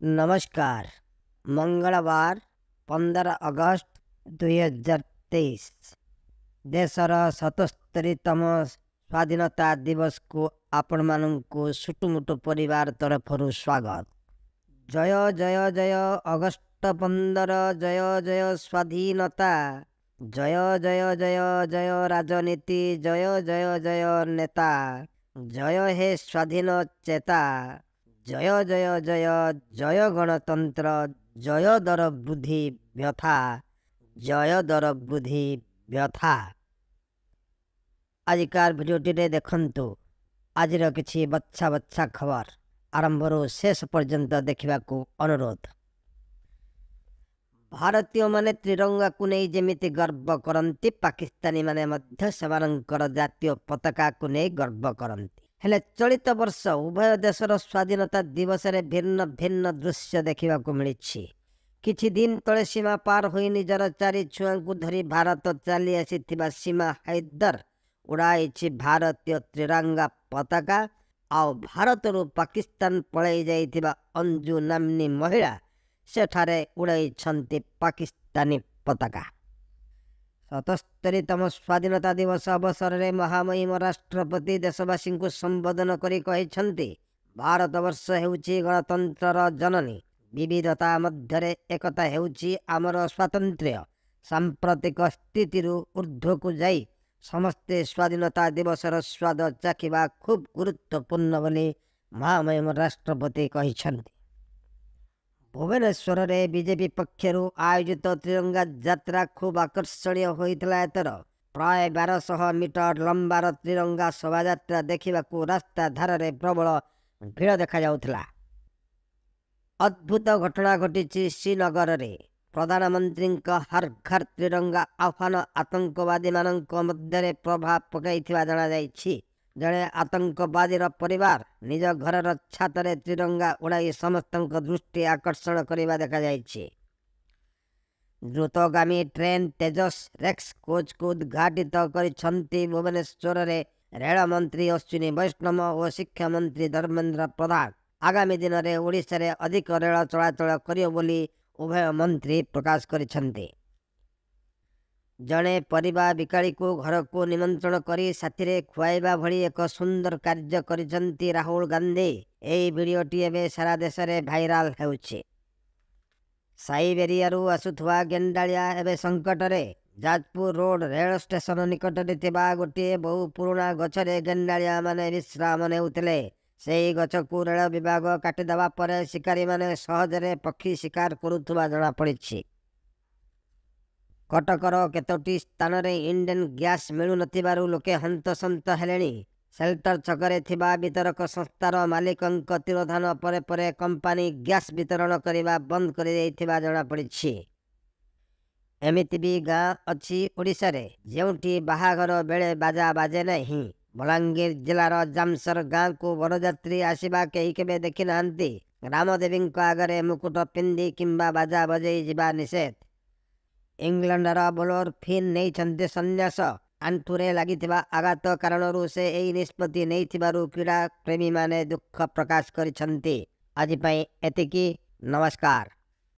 ନମସ୍କାର। ମଙ୍ଗଳବାର, 15 ଅଗଷ୍ଟ 2023, ଦେଶର 77ତମ ସ୍ୱାଧୀନତା ଦିବସକୁ ଆପଣମାନଙ୍କୁ ସୁଟୁମୁଟୁ ପରିବାର ତରଫରୁ ସ୍ୱାଗତ। ଜୟ ଜୟ ଜୟ ଅଗଷ୍ଟ 15, ଜୟ ଜୟ ସ୍ୱାଧୀନତା। ଜୟ ଜୟ ଜୟ ଜୟ ରାଜନୀତି, ଜୟ ଜୟ ଜୟ ନେତା, ଜୟ ହେ ସ୍ୱାଧୀନ ଚେତା। ଜୟ ଜୟ ଜୟ ଜୟ ଗଣତନ୍ତ୍ର, ଜୟ ଦର ବୃଦ୍ଧି ବ୍ୟଥା, ଜୟ ଦର ବୃଦ୍ଧି ବ୍ୟଥା। ଆଜିକାର ଭିଡ଼ିଓଟିରେ ଦେଖନ୍ତୁ ଆଜିର କିଛି ବଛା ବଛା ଖବର। ଆରମ୍ଭରୁ ଶେଷ ପର୍ଯ୍ୟନ୍ତ ଦେଖିବାକୁ ଅନୁରୋଧ। ଭାରତୀୟମାନେ ତ୍ରିରଙ୍ଗାକୁ ନେଇ ଯେମିତି ଗର୍ବ କରନ୍ତି, ପାକିସ୍ତାନୀମାନେ ମଧ୍ୟ ସେମାନଙ୍କର ଜାତୀୟ ପତାକାକୁ ନେଇ ଗର୍ବ କରନ୍ତି। ହେଲେ ଚଳିତ ବର୍ଷ ଉଭୟ ଦେଶର ସ୍ୱାଧୀନତା ଦିବସରେ ଭିନ୍ନ ଭିନ୍ନ ଦୃଶ୍ୟ ଦେଖିବାକୁ ମିଳିଛି। କିଛି ଦିନ ତଳେ ସୀମା ପାର ହୋଇ ନିଜର ଚାରି ଛୁଆଙ୍କୁ ଧରି ଭାରତ ଚାଲି ଆସିଥିବା ସୀମା ହାଇଦର ଉଡ଼ାଇଛି ଭାରତୀୟ ତ୍ରିରଙ୍ଗା ପତାକା, ଆଉ ଭାରତରୁ ପାକିସ୍ତାନ ପଳାଇ ଯାଇଥିବା ଅଞ୍ଜୁ ନାମ୍ନୀ ମହିଳା ସେଠାରେ ଉଡ଼ାଇଛନ୍ତି ପାକିସ୍ତାନୀ ପତାକା। 77ତମ ସ୍ୱାଧୀନତା ଦିବସ ଅବସରରେ ମହାମହିମ ରାଷ୍ଟ୍ରପତି ଦେଶବାସୀଙ୍କୁ ସମ୍ବୋଧନ କରି କହିଛନ୍ତି, ଭାରତବର୍ଷ ହେଉଛି ଗଣତନ୍ତ୍ରର ଜନନୀ। ବିବିଧତା ମଧ୍ୟରେ ଏକତା ହେଉଛି ଆମର ସ୍ୱାତନ୍ତ୍ର୍ୟ। ସାମ୍ପ୍ରତିକ ସ୍ଥିତିରୁ ଊର୍ଦ୍ଧ୍ୱକୁ ଯାଇ ସମସ୍ତେ ସ୍ୱାଧୀନତା ଦିବସର ସ୍ୱାଦ ଚାଖିବା ଖୁବ୍ ଗୁରୁତ୍ୱପୂର୍ଣ୍ଣ ବୋଲି ମହାମହିମ ରାଷ୍ଟ୍ରପତି କହିଛନ୍ତି। ଭୁବନେଶ୍ୱରରେ ବିଜେପି ପକ୍ଷରୁ ଆୟୋଜିତ ତ୍ରିରଙ୍ଗା ଯାତ୍ରା ଖୁବ୍ ଆକର୍ଷଣୀୟ ହୋଇଥିଲା। ଏଥର ପ୍ରାୟ 1200 ମିଟର ଲମ୍ବାର ତ୍ରିରଙ୍ଗା ଶୋଭାଯାତ୍ରା ଦେଖିବାକୁ ରାସ୍ତା ଧାରରେ ପ୍ରବଳ ଭିଡ଼ ଦେଖାଯାଉଥିଲା। ଅଦ୍ଭୁତ ଘଟଣା ଘଟିଛି ଶ୍ରୀନଗରରେ। ପ୍ରଧାନମନ୍ତ୍ରୀଙ୍କ ହର୍ ଘର୍ ତ୍ରିରଙ୍ଗା ଆହ୍ୱାନ ଆତଙ୍କବାଦୀମାନଙ୍କ ମଧ୍ୟରେ ପ୍ରଭାବ ପକାଇଥିବା ଜଣାଯାଇଛି। ଜଣେ ଆତଙ୍କବାଦୀର ପରିବାର ନିଜ ଘରର ଛାତରେ ତ୍ରିରଙ୍ଗା ଉଡ଼ାଇ ସମସ୍ତଙ୍କ ଦୃଷ୍ଟି ଆକର୍ଷଣ କରିବା ଦେଖାଯାଇଛି। ଦ୍ରୁତଗାମୀ ଟ୍ରେନ୍ ତେଜସ୍ ରେକ୍ସ କୋଚ୍କୁ ଉଦ୍ଘାଟିତ କରିଛନ୍ତି ଭୁବନେଶ୍ୱରରେ ରେଳମନ୍ତ୍ରୀ ଅଶ୍ୱିନୀ ବୈଷ୍ଣବ ଓ ଶିକ୍ଷାମନ୍ତ୍ରୀ ଧର୍ମେନ୍ଦ୍ର ପ୍ରଧାନ। ଆଗାମୀ ଦିନରେ ଓଡ଼ିଶାରେ ଅଧିକ ରେଳ ଚଳାଚଳ କରିବ ବୋଲି ଉଭୟ ମନ୍ତ୍ରୀ ପ୍ରକାଶ କରିଛନ୍ତି। ଜଣେ ପରିବା ବିକାଳିକୁ ଘରକୁ ନିମନ୍ତ୍ରଣ କରି ସାଥିରେ ଖୁଆଇବା ଭଳି ଏକ ସୁନ୍ଦର କାର୍ଯ୍ୟ କରିଛନ୍ତି ରାହୁଲ ଗାନ୍ଧୀ। ଏହି ଭିଡ଼ିଓଟି ଏବେ ସାରା ଦେଶରେ ଭାଇରାଲ ହେଉଛି। ସାଇବେରିଆରୁ ଆସୁଥିବା ଗେଣ୍ଡାଳିଆ ଏବେ ସଙ୍କଟରେ। ଯାଜପୁର ରୋଡ ରେଳ ଷ୍ଟେସନ ନିକଟରେ ଥିବା ଗୋଟିଏ ବହୁ ପୁରୁଣା ଗଛରେ ଗେଣ୍ଡାଳିଆମାନେ ବିଶ୍ରାମ ନେଉଥିଲେ। ସେହି ଗଛକୁ ରେଳ ବିଭାଗ କାଟିଦେବା ପରେ ଶିକାରୀମାନେ ସହଜରେ ପକ୍ଷୀ ଶିକାର କରୁଥିବା ଜଣାପଡ଼ିଛି। କଟକର କେତୋଟି ସ୍ଥାନରେ ଇଣ୍ଡେନ୍ ଗ୍ୟାସ୍ ମିଳୁନଥିବାରୁ ଲୋକେ ହନ୍ତସନ୍ତ ହେଲେଣି। ସେଲ୍ଟର ଛକରେ ଥିବା ବିତରକ ସଂସ୍ଥାର ମାଲିକଙ୍କ ତିରୋଧାନ ପରେ ପରେ କମ୍ପାନୀ ଗ୍ୟାସ୍ ବିତରଣ କରିବା ବନ୍ଦ କରିଦେଇଥିବା ଜଣାପଡ଼ିଛି। ଏମିତି ବି ଗାଁ ଅଛି ଓଡ଼ିଶାରେ, ଯେଉଁଠି ବାହାଘର ବେଳେ ବାଜା ବାଜେ ନାହିଁ। ବଲାଙ୍ଗୀର ଜିଲ୍ଲାର ଜାମସର ଗାଁକୁ ବରଯାତ୍ରୀ ଆସିବା କେହି କେବେ ଦେଖିନାହାନ୍ତି। ଗ୍ରାମଦେବୀଙ୍କ ଆଗରେ ମୁକୁଟ ପିନ୍ଧି କିମ୍ବା ବାଜା ବଜେଇ ଯିବା ନିଷେଧ। ଇଂଲଣ୍ଡର ବୋଲର ଫିନ୍ ନେଇଛନ୍ତି ସନ୍ନ୍ୟାସ। ଆଣ୍ଠୁରେ ଲାଗିଥିବା ଆଘାତ କାରଣରୁ ସେ ଏହି ନିଷ୍ପତ୍ତି ନେଇଥିବାରୁ କ୍ରୀଡ଼ା ପ୍ରେମୀମାନେ ଦୁଃଖ ପ୍ରକାଶ କରିଛନ୍ତି। ଆଜି ପାଇଁ ଏତିକି। ନମସ୍କାର।